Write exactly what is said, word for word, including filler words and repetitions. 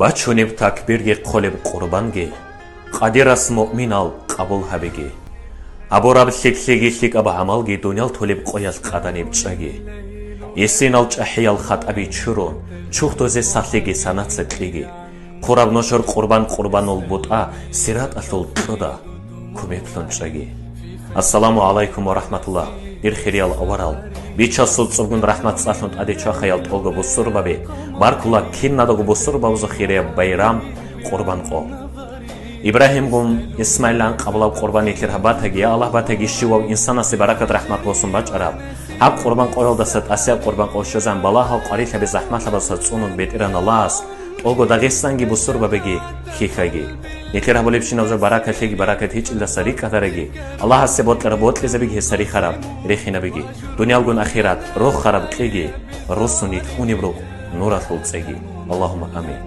Бачунеб такбирги хъолеб къурбанги, Къадирас муъминал къабул гьабиги. Абураб лъикӀлъиги лъикӀаб гӀамалги дуниял толеб къоялъ къаданиб чӀаги. Гьесинал чӀахӀиял хатӀаби чурун, чурхдузе сахлъиги санаца кьиги. Хъураб нужер къурбан къурбанул бутӀа сираталъул кьода кумеклъун чӀаги. Ассаламу гӀалайкум ва рахӀматуллагь, дир хириял аварал! Бичасул цӀубгун рахӀмат цӀалъун тӀаде чвахаял тӀолго бусурбаби, баркула кинадаго бусурбабазул хирияб байрам, Къурбан къо. Ибрагьимгун Исмаилан къабулаб къурбан нилъер гьаб батаги, я Аллагь, батаги щивав инсанасе баракат-рахӀмат босун бачӀараб. Гьаб къурбан къоялдаса тӀасияб къурбан къо щвезан балагьал къварилъаби захӀмалъабазда цӀунун БетӀергьан Аллагьас тӀолго Дагъистанги бусурбабиги хьихьайги. Нилъер гьабулебщинаб жо баракат лъеги, баракат гьечӀелдаса рикӀкӀадараги, Аллагьасе бокьараб бокьизабиги гьесда рихараб рихинабиги, дуниялгун ахират рохараб кьиги, росу нилъ унеб рукъ нуралъул цӀеги. Аллагьумма амин.